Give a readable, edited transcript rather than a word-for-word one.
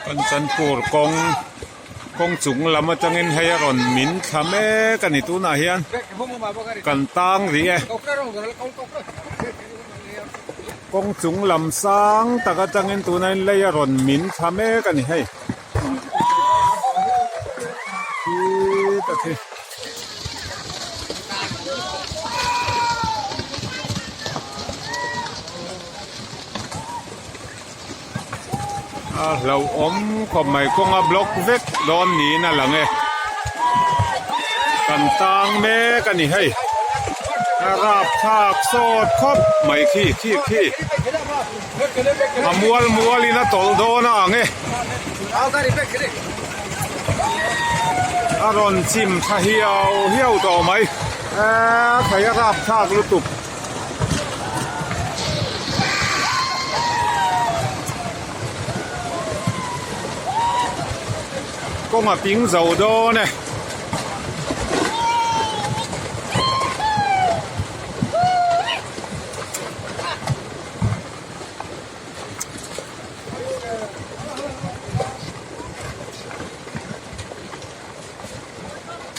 Kanchanpur kawng kawng chung lam atangin hei a rawn min thla mek a ni tunah hian kan tang rih e kawng chung lam sang tak atangin tunah hian lei a rawn min thla mek a ni hei khita khi. A hlauhawm khawp mai kawnga block vek dawn niin a lang e kan tang mek a ni hei a rapthlak sawt khawp mai khi khi khi a mual mual in a tawlh dawn a ang e a rawn chim thla hiau hiau tawh mai eee thei a rapthlak lutuk. Kawng a ping zo dawn e.